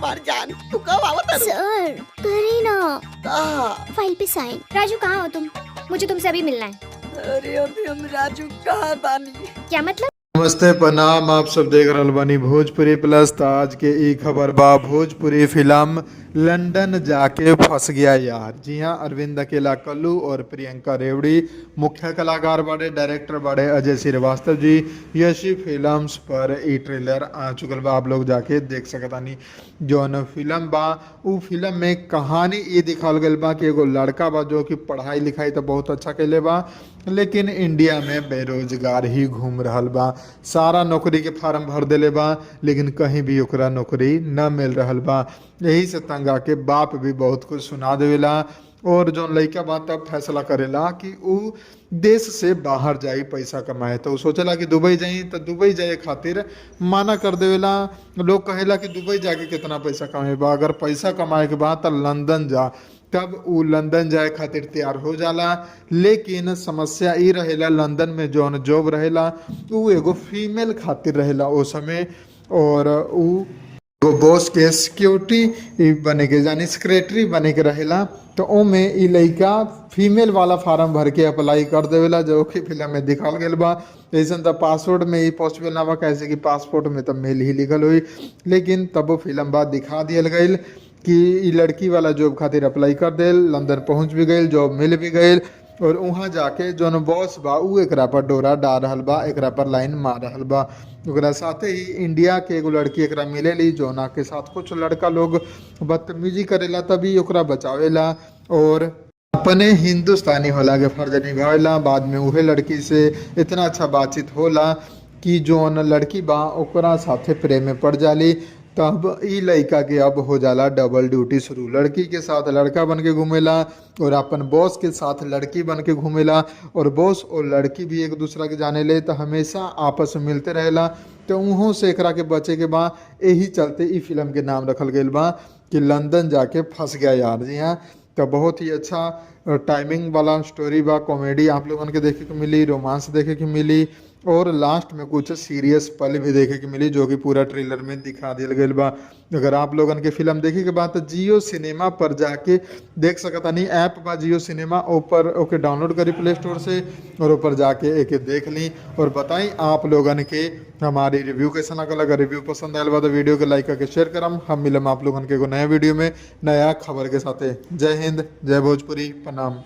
हमार जान, तू कब आवत है? सर करें ना। आ, फाइल पे साइन। राजू, कहाँ हो तुम? मुझे तुमसे अभी मिलना है। अरे, अभी हम राजू कहाँ बानी? क्या मतलब? नमस्ते, प्रणाम। आप सब देख रहल बानी भोजपुरी प्लस। त आज के ई खबर बा, भोजपुरी फिल्म लंदन जाके फंस गया यार। जी हाँ, अरविंद अकेला कल्लू और प्रियंका रेवड़ी मुख्य कलाकार बाड़े, डायरेक्टर बाड़े अजय श्रीवास्तव जी। यशी फिल्म्स पर ई ट्रेलर आ चुकल बा, आप लोग जाके देख सकतानी। जौन फिल्म बा, उ फिल्म में कहानी ई दिखावल गइल बा कि एगो लड़का बा जो कि पढ़ाई लिखाई तो बहुत अच्छा कैले बा, लेकिन इंडिया में बेरोजगार ही घूम रहल बा। सारा नौकरी के फार्म भर देले बा, लेकिन कहीं भी ओकरा नौकरी न मिल रहल बा। यही से तंग आके बाप भी बहुत कुछ सुना देवेला और जौन लइका बा तब फैसला करेला कि उ देश से बाहर जाई पैसा कमाए। तो उ सोचेला कि दुबई जाई, तो दुबई जाए खातिर माना कर देवेला। लोग कहेला कि दुबई जाके कितना पैसा कमाए बा, अगर पैसा कमाए के बा तो लंदन जा। तब उ लंदन जाए खातिर तैयार हो जाला, लेकिन समस्या ई रहेला, लंदन में जौन जॉब रहेला उ एगो फीमेल खातिर रहेला ओ समय और उ एगो बॉस के सिक्योरिटी बने के, यानी सेक्रेटरी बने के रहेला। तो ओमे ई लइका फीमेल वाला फार्म भर के अप्लाई कर देवेला, जो कि फिल्म में दिखावल गइल बा। अइसन त पासपोर्ट में ई पॉसिबल ना बा, कैसे कि पासपोर्ट में त मेल ही लिखल हुई, लेकिन तबो फिल्म बाद दिखा दियल गइल कि ई लड़की वाला जॉब खातिर अप्लाई कर देल, लंदन पहुंच भी गइल, जॉब मिल भी गइल और वहाँ जाके जौन बॉस बा उ एकरा पर डोरा डाल रहल बा, एकरा पर लाइन मार रहल बा। ओकरा साथे ही इंडिया के एगो लड़की एकरा मिलेली, जौना के साथ कुछ लड़का लोग बदतमीजी करेला, तभी ओकरा बचावेला और अपने हिंदुस्तानी होला के फर्ज निभावेला। बाद में उहे लड़की से इतना अच्छा बातचीत होला कि जौन लड़की बा ओकरा साथे प्रेम में पड़ जाली। तब ई लइका के अब हो जाला डबल ड्यूटी शुरू, लड़की के साथ लड़का बन के घूमेला और अपन बॉस के साथ लड़की बन के घूमेला और बॉस और लड़की भी एक दूसरा के जाने ले, तो हमेशा आपस में मिलते रहेला। तो उहों से एकरा के बचे के बा। यही चलते ई फिल्म के नाम रखल गइल बा कि लंदन जाके फंस गया यार। जी हाँ, तो बहुत ही अच्छा टाइमिंग वाला स्टोरी बा। कॉमेडी आप लोगन के देखे के मिली, रोमांस देखे के मिली और लास्ट में कुछ सीरियस पल भी देखे के मिली, जो कि पूरा ट्रेलर में दिखा दियल गइल बा। अगर आप लोगन के फिल्म देखे के बाद तो जियो सिनेमा पर जाके देख सकतानी। ऐप बा जियो सिनेमा, ऊपर ओके डाउनलोड करी प्ले स्टोर से और ऊपर जाके एके देख ली और बताई आप लोगन के हमारी रिव्यू कैसा लगल। अगर रिव्यू पसंद आयल बा तो वीडियो के लाइक करके शेयर करम। हम मिलम आप लोगन के एगो नया वीडियो में नया खबर के साथे। जय हिंद, जय भोजपुरी, प्रणाम।